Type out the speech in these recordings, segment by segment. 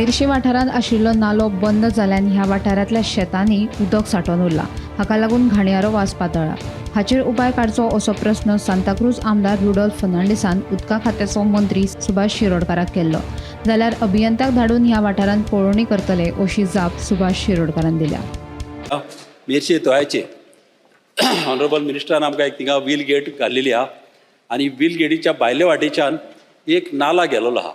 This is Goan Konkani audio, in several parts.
मेरशे वाठारांत आशिल्लो नालो बंद जाल्ल्यान ह्या वाठारांतल्या शेतांनी उदक सांठोवन उरलां. हाका लागून घाणयारो वास पातळ्ळा. हाचेर उपाय काडचो असो प्रस्न सांताक्रूज आमदार रुडोल्फ फर्नांडीसान उदका खात्याचो मंत्री सुभाष शिरोडकाराक केल्लो. जाल्यार अभियंत्याक धाडून ह्या वाठारांत पळोवणी करतले अशी जाप सुभाष शिरोडकारान दिल्या. मेरशे तोयाचे ऑनरेबल मिनिस्टरान आमकां एक थिंगा व्हील गेट घाल्लेली आहा आनी व्हील गेटीच्या भायले वाटेच्यान एक नाला गेलोलो आहा.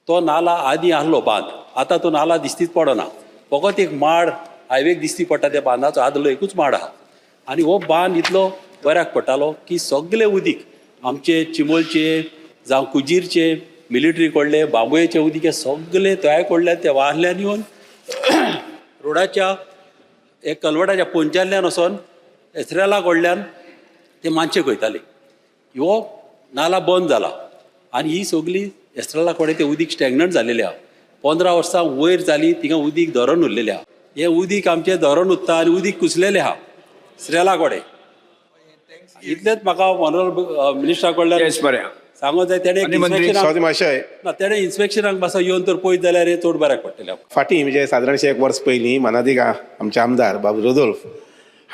तो नाला आदी आहलो बांद, आतां तो नाला दिश्टीच पडना. फकत एक माड हायवेक दिश्टी पडटा. त्या बांदाचो आदलो एकूच माड आहा आनी हो बांद इतलो बऱ्याक पडटालो की सगळे उदीक आमचे चिंबलचे जावं कुजीरचे, मिलिटरी कडले, बांबोळेचे उदीक हे सगळे तोया कडल्यान त्या वाहल्यान येवन रोडाच्या एक कलवटाच्या पोंच्यातल्यान वचोन एसरेला कडल्यान ते मानशेक वयताले. ह्यो नाला बंद जाला आनी ही सगळी एस्ट्रेला कडेन ते उदीक स्टॅग्नंट जालेलें आहा. 15 वर्सां वयर जाली, थिंगा उदीक धरण उरलेलें आहा. हें उदीक आमचें धरण उत्ता आनी उदीक कुसलेलें आहा स्रेला कडेन. इतलेंच म्हाका ऑनरेबल मिनिस्टरा कडल्यान येस, बरें. सांगूंक जाय. तेणें आनी मंत्री, सॉरी मातशें. ना, तेणें इन्स्पेक्शनाक मातसो येवन तर पळयत जाल्यार हें चड बऱ्याक पडटलें. फाटीं म्हणजे सादारणशें एक वर्स पयलीं मानादीक आमचे आमदार बाब रोदोल्फ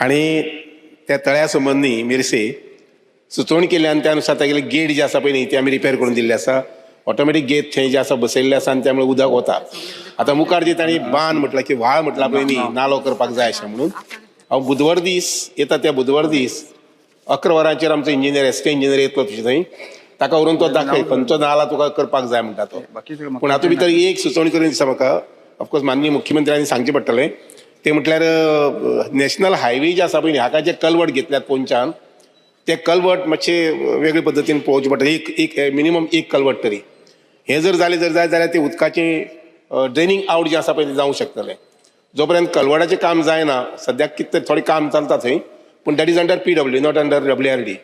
हांणी त्या तळ्या संबंदी मिरसे सुचोवणी केली आनी त्या अनुसार तागेली गेट जी आसा पळय न्ही, ती आमी रिपेर करून दिल्ली आसा. ऑटोमॅटीक गेट थंय जे आसा बसयल्ले आसा आनी त्यामुळे उदक वता. आतां मुखार जी तांणी बांद म्हटलां की व्हाळ म्हटलां पळय न्ही, नालो करपाक जाय अशें म्हणून, हांव बुधवार दीस येता, त्या बुधवार दीस 11 वरांचेर आमचो इंजिनियर, एस के इंजिनियर येतलो तुजे थंय. ताका व्हरून तो दाखय खंयचो नाला तुका करपाक जाय म्हणटा तो. पूण हातूंत भितर एक सुचोवणी करून दिसता म्हाका, ऑफकोर्स माननीय मुख्यमंत्र्यांनी सांगचें पडटलें, तें म्हटल्यार नॅशनल हायवे जे आसा पळय न्ही, हाका जे कलवट घेतल्यात पोंच्यान, ते कलवट मातशे वेगळे पद्दतीन पळोवचें पडटलें. एक एक मिनिमम एक कलवट तरी हें जर जालें जर जायत जाल्यार तें उदकाचें ड्रेनींग आवट जें आसा पळय तें जावंक शकतलें. जो पर्यंत कलवटाचें काम जायना, सद्याक कितें तरी थोडें काम चलता थंय, पूण that is under PW, not under WRD.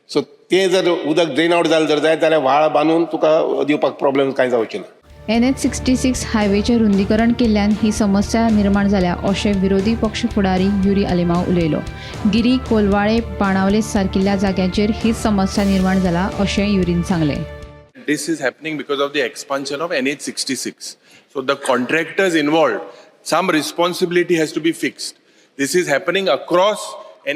So तें जर उदक ड्रेन आवट जालें जर जायत जाल्यार व्हाळ बांदून तुका दिवपाक प्रॉब्लेम कांय जावचें ना. एनएच 66 हायवेचें रुंदीकरण केल्ल्यान ही समस्या निर्माण जाल्या अशें विरोधी पक्ष फुडारी युरी आलेमाव उलयलो. गिरी, कोलवाळे, बाणावले सारकिल्ल्या जाग्यांचेर हीच समस्या निर्माण जाला अशें युरीन सांगलें. This is happening because of the expansion of NH66. So the contractors involved, some responsibility has to be fixed. This is happening across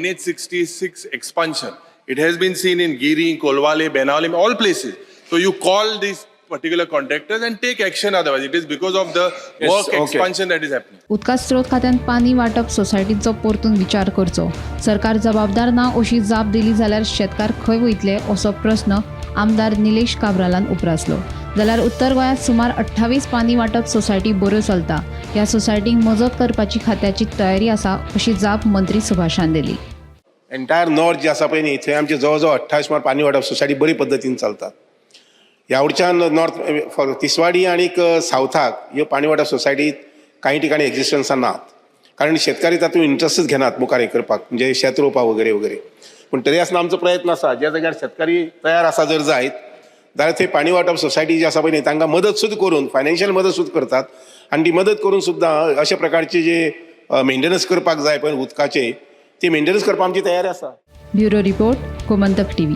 NH66 expansion. It has been seen in Giri, Kolwale, Benaulim, all places. So you call these particular contractors and take action otherwise. It is because of the work expansion that is happening. उदका स्रोत खात्यान पाणी वांटप सोसायटीचो परतून विचार करचो. सरकार जबाबदार ना अशी जाप दिली जाल्यार शेतकार खंय वयतले असो प्रस्न आमदार निलेश काब्रालान उप्रासलो. जाल्यार उत्तर गोंयांत सुमार 28 पाणी वांटप सोसायटी बऱ्यो चलता. ह्या सोसायटींक मजत करपाची खात्याची तयारी आसा अशी जाप मंत्री सुभाषान दिली. एंटायर नॉर्थ जे आसा पळय न्ही, थंय आमचे जवळ जवळ 28 सुमार पाणी वांटप सोसायटी बरी पद्दतीन चलतात. ह्या वटच्यान नॉर्थ फॉर तिसवाडी आनीक सावथाक ह्यो पाणी वांटप सोसायटी काही ठिकाणी एक्झिस्टन्सान नात, कारण शेतकारी तातूंत इंट्रस्टच घेनात मुखार हें करपाक, म्हणजे शेत रोवपाक वगैरे वगैरे. पूण तरी आसतना आमचो प्रयत्न आसा, ज्या जाग्यार शेतकारी तयार आसा जर जायत जाल्यार थंय पाणी वांटप सोसायटी जी आसा पळय न्ही, तांकां मदत सुद्दां करून, फायनान्शियल मदत सुद्दां करतात आनी ती मदत करून सुद्दां अशा प्रकारची जे मेंटेनन्स करपाक जाय पळय उदकाचे, ती मेंटेनन्स करपाक आमची तयारी आसा. Bureau report, Gomantak TV.